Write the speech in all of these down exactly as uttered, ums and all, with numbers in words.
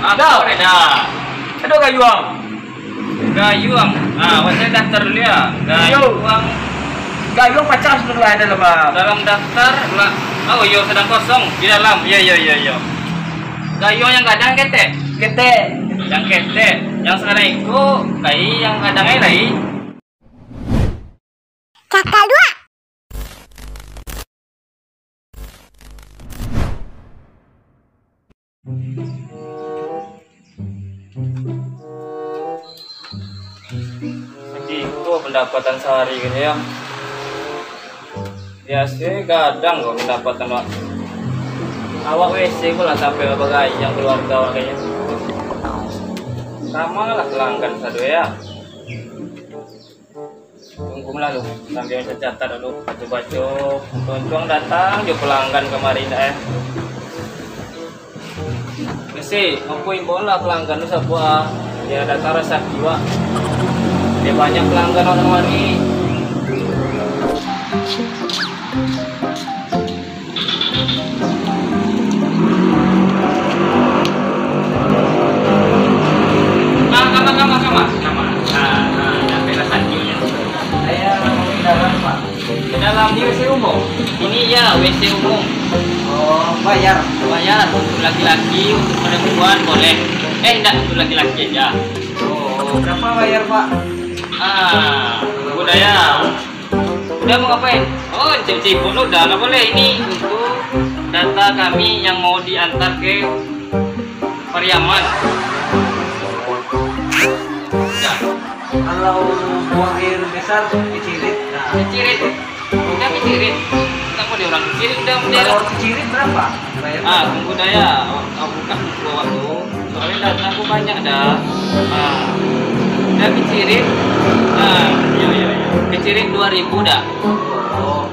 Ah, dah. Ado gayuang. Gayuang. Ah, awak saya daftar dulu ya. Yo. Gayuang. Gayuang pacah dulu lah dalam, ah. Dalam daftar lah. Oh, yo, sedang kosong di dalam. Yo, yo, yo, yo. Gayuang yang gadang ketek. Ketek. Yang ketek. Yang sekarang iko, lai, yang gadang ai lai. Cakal dua. Sagiko pandapatan sahari ko yo. Biaso gadang ko pandapatan, Wak. Awak W C ko lah sampai bagayang kaluarga awak ko. Ramah lah pelanggan sado yo. Tunggu lah lu, sambil baco catat dulu, baco-baco. Untuang datang jo pelanggan kamari ndak, eh. Bisi, mampu imbau lah pelanggan tu sabuah, biar datang rasaki wak. Biar banyak pelanggan wak kamari. Ah, kama, kama, kama, kama. Ah, ah, sampai lah sanyo ya. Saya mau ke dalam, Pak. Ke dalam ni W C umum. Ini ya W C umum. Oh, bayar. Bayar untuk laki-laki, untuk perempuan boleh. Eh, enggak, untuk laki-laki aja. Oh, berapa bayar, Pak? Ah, budaya. Udah mau ngapain? Oh, cek-cek pun udah, nggak boleh. Ini untuk data kami yang mau diantar ke Pariaman. Ya. Kalau buang air besar, kecirit. Nah. Kecirit. Udah kecirit. Tak boleh orang kecirit, udah, udah. Kalau kecirit berapa? Ah, tunggu dah ya. Awak, awak buka buku awak tu. Soalnya data aku banyak dah. Ah. Dah kecirit. Ah, iya, iya, iya. Kecirit dua ribu dah. Oh.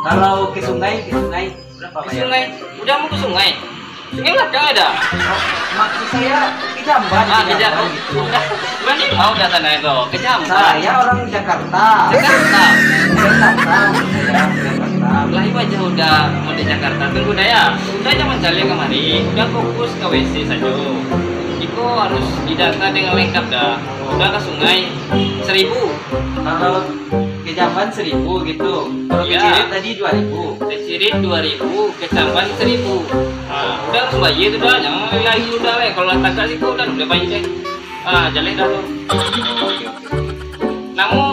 Kalau ke sungai, ke sungai berapa bayar? Ke sungai. Udah mau ke sungai. Sungai belakang ada. Oh, maksud saya ke jamban, ah, ke jamban gitu. Udah. Berani mau dah sana itu. Ke jamban. Saya orang Jakarta. Jakarta. Jakarta, maksud saya, Jakarta. Lah, ibu aja udah mau di Jakarta. Tunggu dah ya. Udah jangan cari kamari. Udah fokus ke W C saja. Iko harus didata dengan lengkap dah. Udah ke sungai seribu. Kalau ke jamban seribu gitu. Kalau ke, iya, kecirit tadi dua ribu. Kecirit dua ribu, ke jamban seribu. Ah, udah harus bayar tu dah. Jangan lagi udah lah. Kalau lah tagak siko udah, udah bayar deh. Ah, jaleh dah tu. Namo,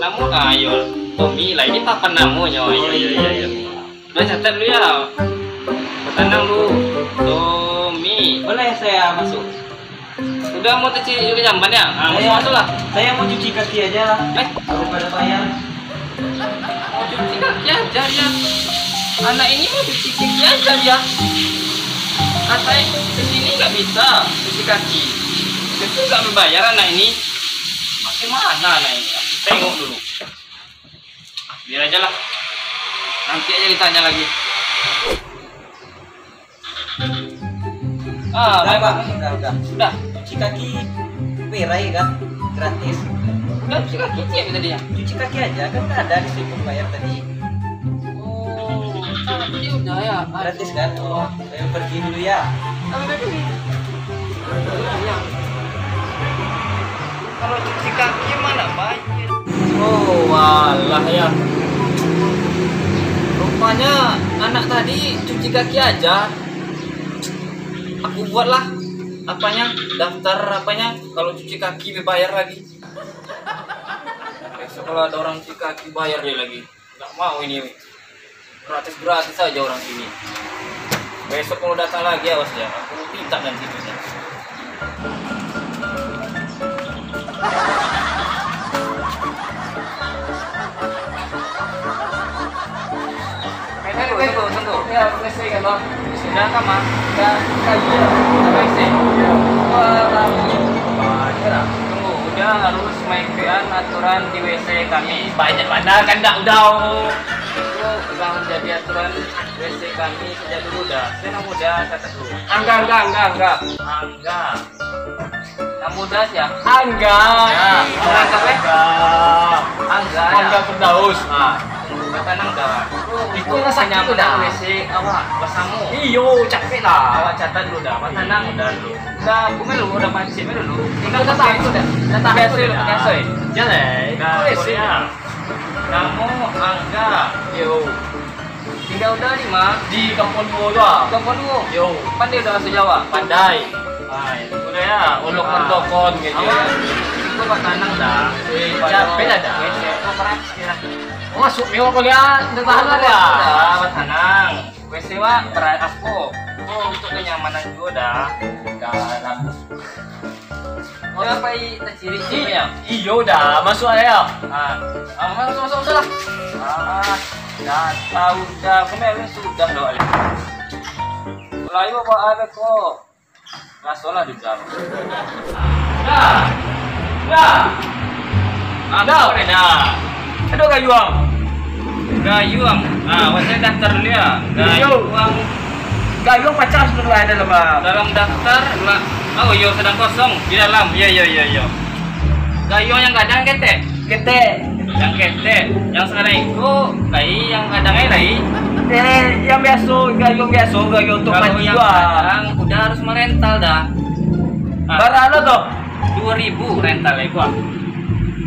namo, ah, yo, Tommy lah. Ini papan namonyo. Oh, iya, iya, iya. Udah catat dulu ya. Tenang dulu. Tommy. Boleh saya masuk? Udah mau cuci ke jamban ya? Ah, masuk, saya, masuklah. Saya mau cuci kaki aja lah. Eh? Daripada bayar. Mau cuci kaki aja dia. Anak ini mau cuci kaki aja dia. Katanya ke sini nggak bisa cuci kaki. Itu nggak berbayar anak ini. Bagaimana anak ini? Tengok dulu. Biar aja lah. Nanti aja ditanya lagi. Ah, udah, baik, Pak. Udah, udah. Udah. Cuci kaki berai kan? Gratis. Udah cuci kaki cek tadi ya? Cuci kaki aja, kan nggak ada disuruh bayar tadi. Oh, tadi udah ya? Gratis kan? Oh. Saya pergi dulu ya. Kalau cuci kaki mana bayar? Oh, walah ya. Rupanya anak tadi cuci kaki aja. Aku buatlah apanya, daftar apanya, kalau cuci kaki bayar lagi. Besok kalau ada orang cuci kaki bayar dia lagi. Nggak mau ini, gratis-gratis saja orang sini. Besok kalau datang lagi, awas ya, aku minta dan situ. Eh, tunggu, tunggu, tunggu. Ya, W C kan, Bang? Sudah kan, Bang? Ya, W C. Wah, Bang. Tunggu, udah harus mengikuti aturan di W C kami. Banyak mana kan ndak udah. Itu udah menjadi aturan W C kami sejak dulu dah. Saya nak muda, kata dulu. Angga, Angga, Angga, Angga. Angga. Yang muda siapa? Angga. Ya, Angga, Angga. Angga, ya. Angga Firdaus. Ah. Tanang dah. Itu lah sakit tu dah. W C awak basamo. Iyo, capek lah. Awak catat dulu dah. Awak tanang dah dulu. Dah, aku melu, dah pancing melu dulu. Tinggal dah tahu dah. Dah tahu biasa dah. Biasa. Jalai. Dah, W C. Korea. Namo Angga. Yo. Tinggal udah di ma? Di Kampung Duo tu ah. Kampung Duo. Yo. Pandai udah bahasa Jawa? Pandai. Ah, itu dah ya. Olok Ah. mentokon gitu. Awak itu buat tanang dah. Eh, capek lah dah. W C kau berat sikit lah. Masuk mewah kau lihat, dah tahan lah dah. Dah, batanang. W C wak berat apo? Oh, untuk kenyamanan juga dah. Dah, dah. Mau apa i taciri I- ya? Iyo dah, masuk lah ya. Ah, ah, masuk, masuk, masuk lah. Ah, dah tahu dah, kemarin sudah dah. Mulai bawa ada kok. Rasolah juga. Dah. Dah. Ah, dah. Dah. Aduh, gayuang. Gayuang. Ah, awak saya daftar dulu ya. Yo. Gayuang. Gayuang pacah dulu ada lah, Bang. Dalam daftar, lah. Oh, yo, sedang kosong. Di dalam. Yo, yo, yo, yo. Gayuang yang gadang ketek? Ketek. Yang ketek. Yang sekarang itu, lai, yang gadang ai lai. Eh, yang biaso, gayuang biaso, gayuang untuk Kalau mandi yang gua. Gadang, udah harus merental dah. Ah. Bara lo tu? Dua ribu rental ai gua.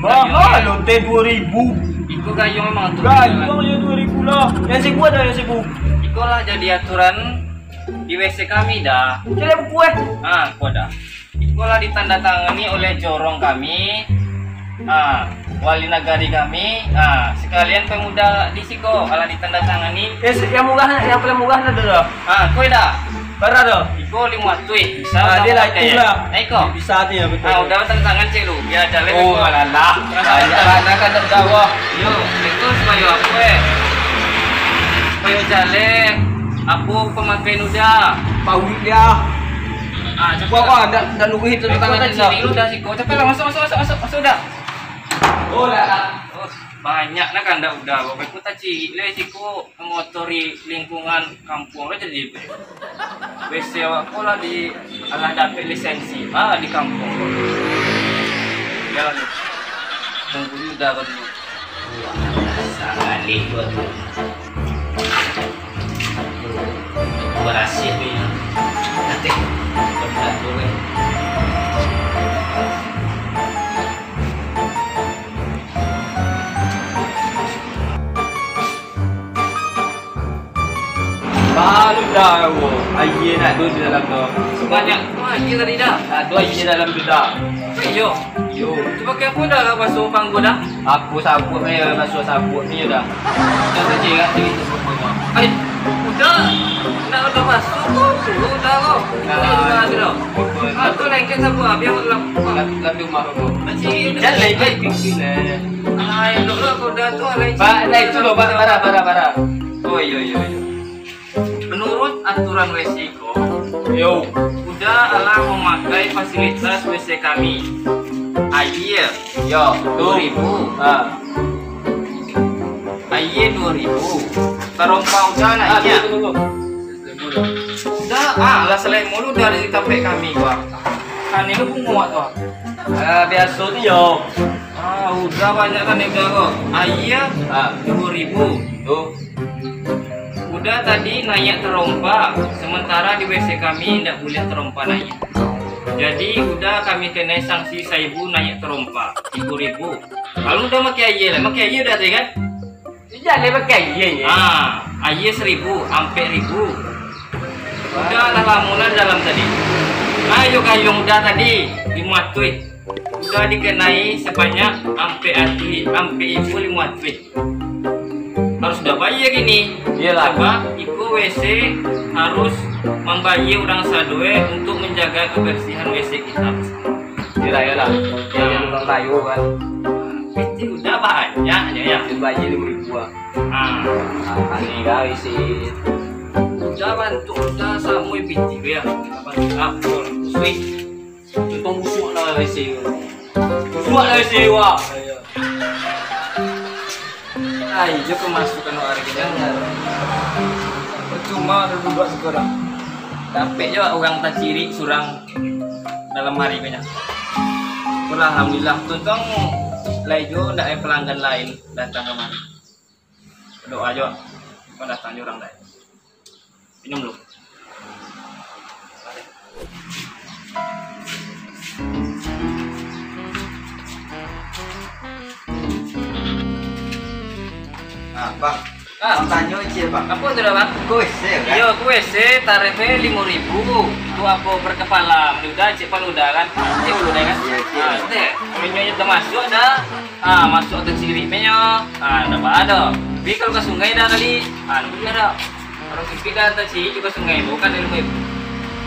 Mahal lo teh dua ribu. Iko gayuang memang tu. Gayuang yo dua ribu lah. Yang sibu ada yang sibu. Iko lah jadi aturan di W C kami dah. Jadi buku eh. Ah, kau dah. Iko lah ditandatangani oleh jorong kami. Ah, wali nagari kami. Ah, sekalian pemuda di siko alah ditandatangani. Eh, yang murah, yang paling murah ada dah. Ah, kau dah. Bara tu? Iko limo ratuih. Bisa. Ah, dia lah itulah. Nah, iko. Bisa tu ya, betul. Ah, udah tanda tangan cek lu. Biar jalan. Oh, alah. Banyak anak kan tak tahu. Yo, itu sebagai apa eh? Sebagai jalan. Apa pemakaian udah? Pawik dia. Ah, cepat. Apa, apa? Ndak, ndak luruih tu tangan dia. Ciri lu dah siko. Cepatlah masuk, masuk, masuk, masuk, masuk dah. Oh, dah, dah. Oh, banyak nak kan dah udah. Bapak ku tak ciri lah siko. Mengotori lingkungan kampung lah jadi. W C awak ko lah di, alah dapek lisensi, ah, di kampung. Jalan. Tunggu dulu dah, tunggu. Wah, dasar alih gua tu. Berhasil ni. Nanti. Benar tu, eh. Baru tahu, aia nak tu di dalam tu. Sebanyak tu aia tadi dah. Ah, tu aia dalam tu dah. Eh, yo. Yo. Cuba kau pun dah basuh panggung dah. Aku sabuk ni, basuh sabuk ni dah. Dah saja kat sini tu semua. Ai, udah. Nak udah basuh tu, suruh dah kau. Nah, udah tu dah. Ah, tu lengket sabuk habis aku dalam. Dalam rumah kau. Kecil. Dah lengket kecil eh. Alai, dulu aku dah tu, alai. Ba, alai tu lo, ba, bara, bara, bara. Oh, iyo, iyo, iyo. Menurut aturan W C ko, yo, udah alah memakai fasilitas W C kami. Aia, yo, dua ribu. Ha. Aia dua ribu. Tarompa udah nak. Ah, tunggu, tunggu. Udah, ah, lah selek mulu dari tampek kami, gua. Kan ini bungo tu. Ah, biaso tu yo. Ah, udah banyak kan udah kok. Aia, ah, dua ribu. Tu. Udah tadi naiak tarompa, sementara di W C kami ndak buliah tarompa naiak. Jadi, udah kami kenai sanksi saribu naiak tarompa, saribu ribu. Kalau udah makai aia lah, makai aia udah tadi kan? Jan lah pakai aia, ya. Ah, aia saribu, ampek ribu. Udah lah lamo lah dalam tadi. Ayo gayuang udah tadi, limo ratuih. Udah dikenai sebanyak ampek ratuih, ampek ribu limo ratuih. Harus udah bayar kini. Iyalah. Sebab iko W C harus mambayar urang sadoe untuk menjaga kebersihan W C kita bersama. Iyalah, iyalah. Ya. Yang orang kayu kan. Piti udah banyak, ya, ya. Itu aja lima ribu ah. Ah. Ah, ini kali sih. Udah bantu, udah samui piti ya. Apa? Apa? Sweet. Contoh busuk lah isi. Busuk lah isi, wah. Ai, jo kemasukan orang kita. Percuma udah duduk sekarang. Tapi jo orang taciri surang dalam hari banyak. Syukur, alhamdulillah, tuntang lai jo ndak ada pelanggan lain datang kemari. Doa jo. Kau datang jo urang dai. Minum dulu. Ah, Bang. Ah. Bang tanyo ciek, Bang. Apo tu dah, Bang? Ko W C, kan? Iyo, ko W C, tarifnyo limo ribu. Itu apo per kepala? Maluda, ciek maluda, kan? Ciek maluda, kan? Iyo, ciek. Ah, teh. Kalau nyo tamasuak dah. Ah, masuak atau cirik menyo. Ah, ndak baa doh. Tapi kalau ka sungai dah tadi, ah, ndak buliah doh. Kalau sipik dah antah cirik jo ka sungai, bukan ilmu ibu.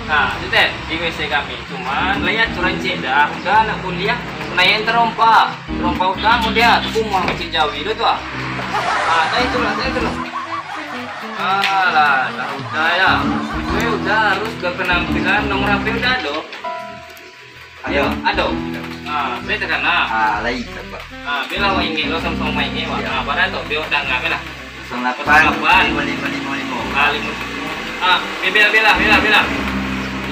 Nah, itu teh, di W C kami. Cuman, lai aturan ciek dah. Udah anak kuliah, naiak tarompa. Tarompa utang, udah, tu rumah masih jauh itu tu, ah. Ah, tak itulah, tak itulah. Alah, dah udah ya. Gue udah harus ke penampilan nomor H P udah doh. Ado? Iyo, ado. Ah, bia takana. Ah, lai, sabar. Ah, bialah awak ingek lo, samo-samo maingek, wak. Iyo. Ah, bara tu, bia awak danga, bialah. Kosong lapan, kosong lapan, limo limo limo limo. Ah, limo. Ah, bia, bia, bia, bia.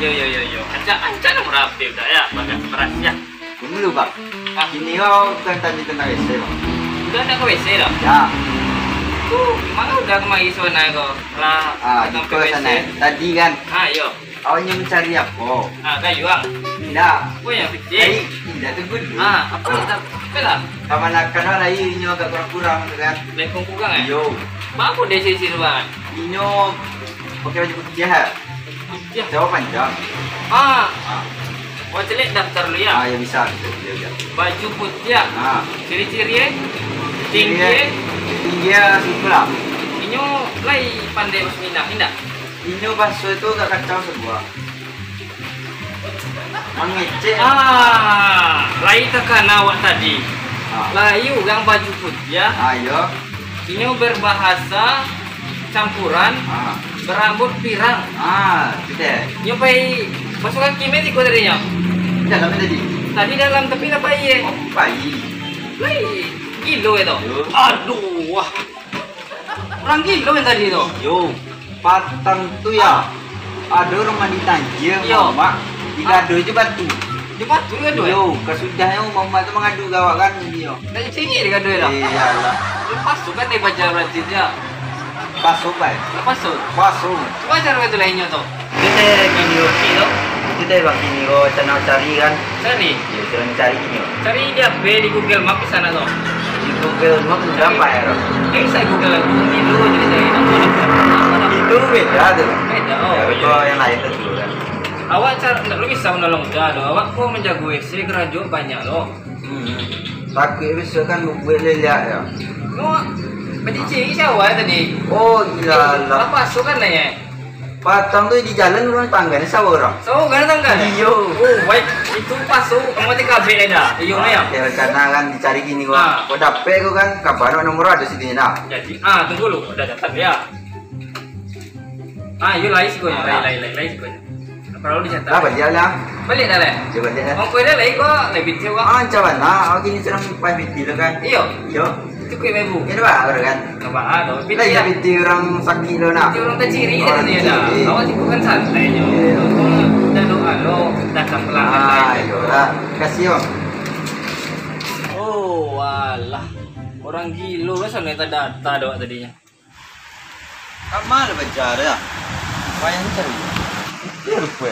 Iyo, iyo, iyo, iyo. Ancak, ancak nomor H P udah ya, banyak beras ya. Tunggu dulu, Bang. Ah. Kini kau bukan tadi tentang W C, Bang. Udah ndak ka W C dah? Ya. Tu, manga udah kamari sabananyo kau? Lah, ah, di kau W C. Tadi kan. Ah, iyo. Awak nyo mancari apo? Ah, kayu, ah. Indak. Apo nan pitih? Lai, indak tu dulu. Ah, apo lah, apo lah? Kamanakan awak lai inyo agak kurang-kurang tu kan. Lai kurang-kurang, eh? Iyo. Baa kok dek isi-isi tu, Bang? Inyo pakai baju putiah, eh? Putiah? Cawa panjang. Ah. Ah. Awak caliak daftar dulu, ya? Ah, ya, bisa, bisa, bisa, bisa. Baju putiah. Ah. Ciri-ciri, eh? Ciri, eh? Tinggi, eh? Tinggi, ya, siko lah. Inyo lai pandai baso Minang, indak? Inyo baso tu agak kacau sabuah. Mangecek. Ah, lai takana awak tadi. Ah. Lai urang baju putiah. Ah, iyo. Inyo berbahasa campuran, ah, berambut pirang. Ah, sudah. Inyo pai basuh kaki meh siko tadinyo. Dalam tadi. Tadi dalam, tapi lah pai, eh. Oh, pai. Lai, gilo itu. Yo. Aduh, wah. Urang gilo nan tadi tu. Iyo, patang tu ya. Ah. Ado urang mandi tanjia, iyo, mamak, digaduah jo batu. Jo batu digaduah, eh? Iyo, kasudahnyo mamak tu mangadu ka awak kan, iyo. Ndak cingik digaduah dah. Iyolah. Lah paso kan dari paja barati tu, ya? Paso, pai. Lah paso? Paso. Cubo caro itu lah inyo tu. Itu teh kini ko tu. Itu teh bang kini ko, caro cari kan. Cari? Iyo, caro cari kini ko. Cari di H P, di Google Map di sana tu. Di Google Map tu apo ya, Bang? Ndak usah Google lah, Google dulu jadi cari nama lah. Itu beda tu. Beda, oh, iyo. Kalau yang lain tu dulu kan. Awak car-, ndak lo bisa manolong uda tu. Awak ko manjago W C karajo banyak lo. Hmm. Takuik bisuak kan bubuik leliak ya. No, bacicing sawah tadi. Oh, iyolah. Eh, lah paso kan lah, ya? Patang tu di jalan urang tangga ni sawah urang. Sawah urang tangga ni? Iyo. Oh, baik. Itu paso, kamu mati kabek dah. Iyo, ah, ya. Yo, karena kan dicari kini ko. Ah. Ko dapek ko kan, kabar nomor ado sini nah. Jadi, ah, tunggu dulu, uda catat ya. Ah, iyo, lai siko nyo, lai, lai, lai, lai siko nyo. Paralu dicatat. Lah, baliak lah. Baliak dah, lai? Yo, baliak lah. Ongkoi dah, lai ko, lai pitih ko. Ah, macam mano? Awak kini sadang pai pitih lo kan? Iyo. Iyo. Cukuik limo ribu. Iyo, dah, kan? Ndak baa doh. Pitih lah. Pitih urang sakik lo, nah. Pitih urang taciri dah. Awak siko kan santai nyo. Iyo. Uda doa lo, datang pelanggan lain. Ah, iyolah. Kasih, Bang. Oh, alah. Urang gilo lah, sampai tadata doh tadinyo. Ka ma lah bajar, ya? Payah cari. Itu rupa.